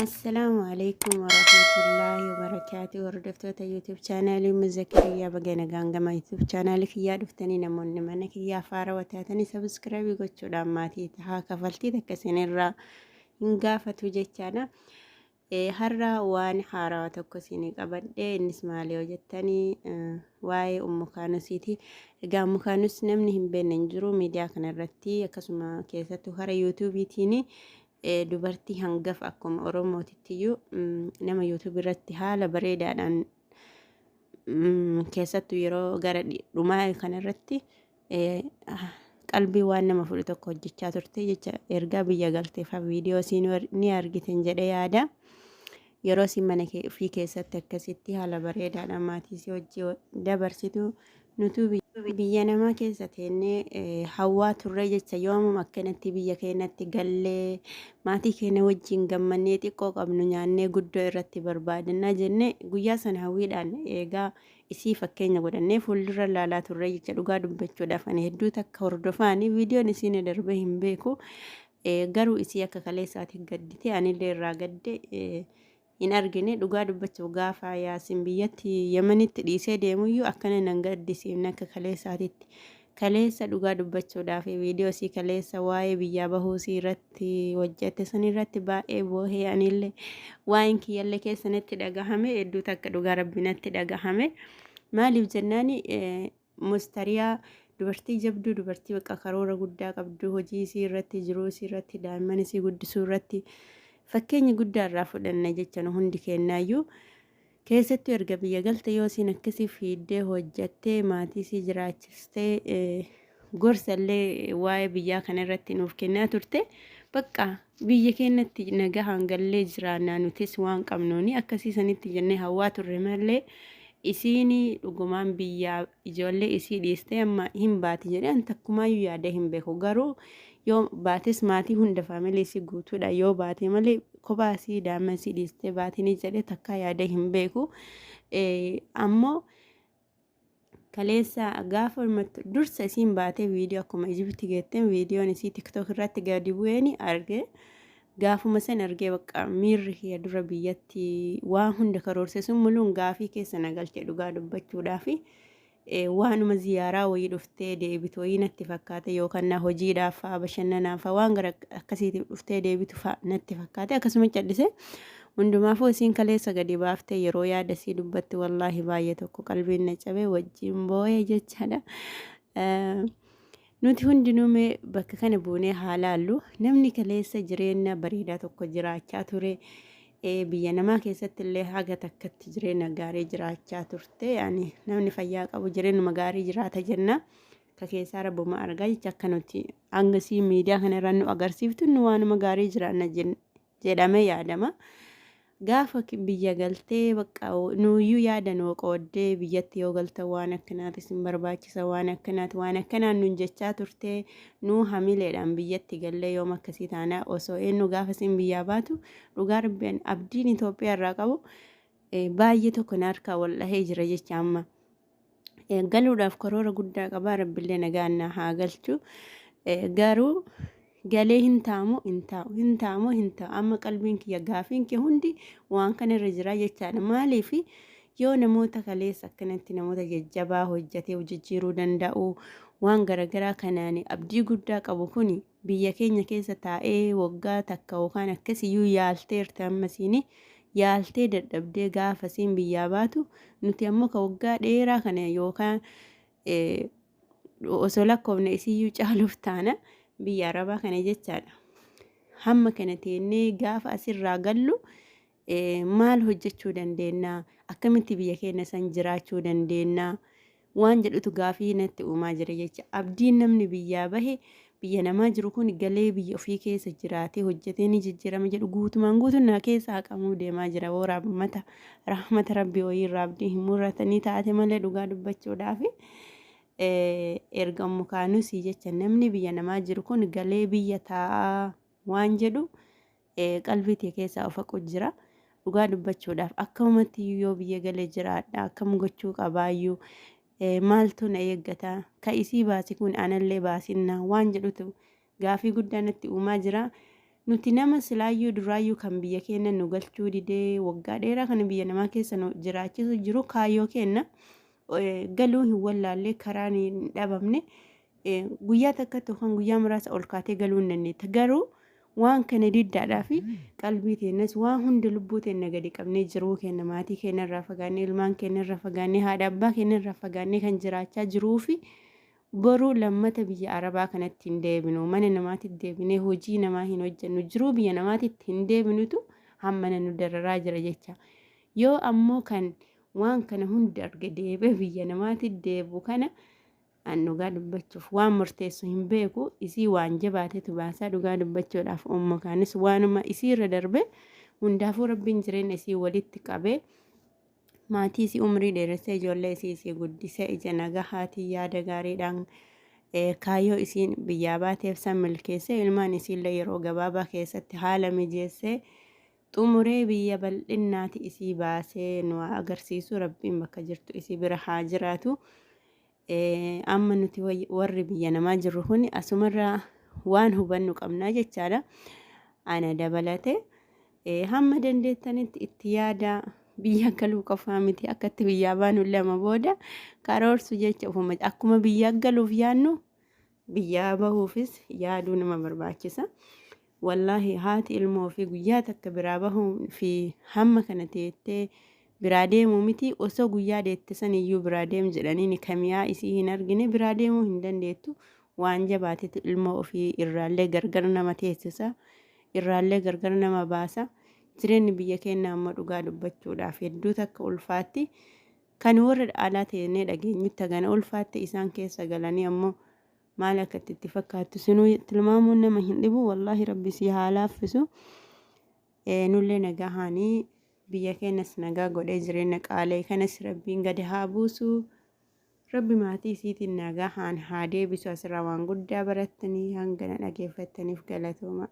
Assalaamu alaikum warahmatullaahi wabarakaatu. Hordoftoota YouTube chaanaalii Ummu Zakariyaa, baga nagaan gama YouTube chaanaalii kiyyaa dhuftanii, namoonni mana kiyyaa haarawaa taatanii subscribe gochuudhaan maatii tahaa, kafaltii takka isinirraa hin gaafatu jechaadha. Har'a waan haarawaa tokko isinii qabadhe. Innis maali yoo jettanii, waa'ee Ummu Kaanusiiti. Egaa Ummu Kaanus namni hin beekne hin jiru miidiyaa kanarratti, akkasuma keessattuu karaa YouTube'iitiin dubartii hangafa, akkuma Oromootitti iyyuu nama YouTube irratti haala bareedaadhaan, keessattuu yeroo gara dhumaa kanarratti qalbii waan nama fudhu tokko hojjechaa turte jecha. Ergaa biyya galteefaa viidiyoo isiin ni argitan jedhee yaada. Yeroo isin mana ofii keessatti akkasitti haala bareedaadhaan maatii isii hojii dabarsitu, nutuu biyya namaa keessa teennee hawwaa turre jecha, yoomuma akkanatti biyya keenyatti gallee maatii keenya wajjin gammannee, xiqqoo qabnu nyaannee guddoo irratti barbaadannaa jennee guyyaa sana hawwiidhaan eegaa isii fakkeenya godhannee fuuldura laalaa turre jecha. Dhugaa dubbachuudhaaf ani hedduu takka hordofaani, viidiyoon isiin darbee hin beeku. Garuu isii akka kaleessaati gaddite, anillee irraa gadde hin argine. Dhugaa dubbachuuf gaafa Yaasin biyyatti Yemenitti dhiisee deemuyyuu akkana nan gaddisiifne akka kaleessaatitti. Kaleessa dhugaa dubbachuudhaaf viidiyoo isii kaleessa waa'ee biyyaa bahuu isii irratti hojjette san irratti baay'ee boohee, anillee waa'een kiyyallee keessanitti dhagahame. Hedduu takka dhugaa rabbinatti dhagahame. Maaliif jennaani, Mustariyaa dubartii jabduu, dubartii bakka karoora guddaa qabdu, hojii isii irratti, jiruu isii irratti, daa'imman isii guddisuu irratti fakkeenya guddaa irraa fudhanna jecha nu hundi kennaayyuu. Keessattuu erga biyya galte yoo isiin akkasii fiiddee hojjattee maatii isii jiraachistee, gorsa illee waa'ee biyyaa kana irratti nuuf kennaa turte, bakka biyya keenyatti nagahaan gallee jiraannaa nutis waan qabnuuni akkasii sanitti jennee hawwaa turre malee, isiin dhugumaan biyyaa ijoollee isii dhiistee amma hin baati jedhee an takkumaayyuu yaadee hin beeku. Garuu yoo baates maatii hunda, faamilii isii guutuudha yoo baate malee, kophaa isii daa'ima isii dhiistee baatinii jedhee takkaa yaadee hin beeku. Ammoo kaleessa gaafa dursa isiin baatee viidiyoo akkuma Ijibti geetteen viidiyoon isii TikTok irratti gadi bu'eeni arge. Gaafuma san argee bakka miirri kiyya dura biyyatti waa hunda karoorse sun muluun gaafii keessa na galche. Dhugaa dubbachuudhaafi waanuma ziyaaraa wayii dhuftee deebitu wayii natti fakkaate, yookaan na hojiidhaaf fa'a, bashannanaaf fa'a, waan gara akkasiitiif dhuftee deebitu fa'a natti fakkaate. Akkasuma callisee hundumaafuu isiin kaleessa gadi baaftee yeroo yaada isii dubbatti, wallaahi baay'ee tokko qalbiin na cabee wajjin boo'ee jechaadha. Nuti hundinuu mee bakka kana buunee haa laallu. Namni kaleessa jireenya bareedaa tokko jiraachaa ture, biyya namaa keessatti illee haga takkatti jireenya gaarii jiraachaa turte. Yaani namni fayyaa qabu jireenyuma gaarii jiraata jenna. Ka keessaa rabbuma argaa jecha. Akka nuti hangasii miidiyaa kana irraa nu agarsiiftu, nu waanuma gaarii jiraanna jedhamee yaadama. Gaafa biyya galtee bakka nuuyyuu yaada nuu qooddee, biyyatti yoo galtan waan akkanaati isin barbaachisa, waan akkanaati, waan akkanaan nuun jechaa turtee, nuu hamileedhaan biyyatti gallee yoom akkasii taanaa osoo eenyu gaafa isin biyyaa baatu, dhugaa rabbiin abdiin Itoophiyaa irraa qabu baay'ee tokko na harkaa wal dhahee jira jecha amma. Galuudhaaf karoora guddaa qabaa, rabbillee nagaan na haa galchu. Garuu galee hin taamu, hin taa'u, hin taamu, hin taa'u. Amma qalbiin kiyya, gaafiin kee hundi waan kana irra jira jechaadha. Maaliif, yoo namoota kaleessa akkanatti namoota jajjabaa hojjetee jijjiiruu danda'u, waan garaagaraa kanaan abdii guddaa qabu kuni biyya keenya keessa taa'ee waggaa takka yookaan akkasiyyuu yaalteerta, ammasiin yaaltee dadhabdee gaafa isiin biyyaa baatu, nuti ammoo ka waggaa dheeraa kana yookaan osoo lakkoofne isiyyuu caaluuf taana biyya arabaa kana jechaadha. Hamma kana teennee gaafa asirraa gallu maal hojjechuu dandeenya? Akkamitti biyya keenya san jiraachuu dandeenya? Waan jedhutu gaafii natti uumaa jira jecha. Abdiin namni biyyaa bahe biyya namaa jiru kun galee biyya ofii keessa jiraatee hojjetee ni jijjiirama jedhu guutumaan guutuun na keessa haqamuu deemaa jira. Woo rahmata rahmata rabbii wayii irraa abdii hin murratanii taate malee, dhugaa dubbachuudhaafi. Erga mukaanusii jecha namni biyya namaa jiru kun galee biyya taa'aa waan jedhu qalbii tee keessaa of haqu jira. Dhugaa dubbachuudhaaf akkamumatti yoo biyya galee jiraadha, akkam gochuu qabaayyuu, maaltu na eeggata, ka isii baasi kun anallee baasinna waan jedhutu gaafii guddaa natti uumaa jira. Nuti nama silaayyuu duraayyuu kan biyya keenya nu galchuu didee waggaa dheeraa kana biyya namaa keessa nu jiraachisu jiru kaayyoo keenya galuu hin wallaallee karaan hin dhabamne guyyaa takkatti yookaan guyyaa muraasa ol kaatee galuu hin dandeetta. Garuu waan kana diddaadhaa fi qalbii teenyas waan hunda lubbuu teenya gadi qabnee jiruu keenya maatii keenya irraa fagaannee ilmaan keenya irraa fagaannee haadha abbaa keenya irraa fagaannee kan jiraachaa jiruu fi Boru lammata biyya arabaa kanatti hin deebinu, mana namaatitti deebinee hojii namaa hin hojjennu, jiruu biyya namaatitti hin deebinutu hammana nu dararaa jira jecha. Yoo ammoo kan waan kana hunda arge deebee biyya namaatitti deebu kana an dhugaa dubbachuuf waan murteessu hin beeku isii waan jabaatetu baasaa dhugaa dubbachuudhaaf umma kaanis waanuma isii irra darbe hundaafuu rabbiin jireenya isii walitti qabee Maatii isii umrii dheeressee ijoollee isii isii guddisee ija nagahaatiin yaada gaariidhaan kaayyoo isiin biyyaa baateef san milkeessee ilmaan isiillee yeroo gabaabaa keessatti haala mijeessee xumuree biyya bal'innaati isii baasee nu haa agarsiisu rabbiin bakka jirtu isii bira haa jiraatu. Amma nuti warri biyya namaa jirru kun asumarraa waan hubannu qabnaa jechaadha. Ana dabalate hamma dandeettanitti itti yaada biyya galuu qofaa miti akkatti biyyaa baanu lama booda karoorsu jecha ofuma akkuma biyya galuuf yaadnu biyyaa bahuufis yaaduu nama barbaachisa. Wallaahi haati ilmoo ofii guyyaa takka biraa bahuu fi hamma kana teettee biraa deemuu miti osoo guyyaa deette san iyyuu biraa deem jedhaniini kamiyaa isii hin argine biraa deemuu hin dandeettu waan jabaatetu ilmoo ofii irraallee gargar nama teessisa irraallee gargar nama baasa jireenyi biyya keenyaa ammoo dhugaa dubbachuudhaaf hedduu takka ulfaatti kan warra alaa teennee dhageenyutti hagana ulfaatte isaan keessa galanii ammoo maal akka itti itti fakkaattu sinuu tilmaamuun nama hin dhibu wallaahi rabbi sii haa laaffisu nullee nagaa haanii biyya keenyas nagaa godhee jireenya qaalee kanas rabbiin gadi haa buusu rabbi maatii isiitiin nagaa haan haa deebisu asirraa waan guddaa barattanii hanga na dhageeffattaniif galatooma.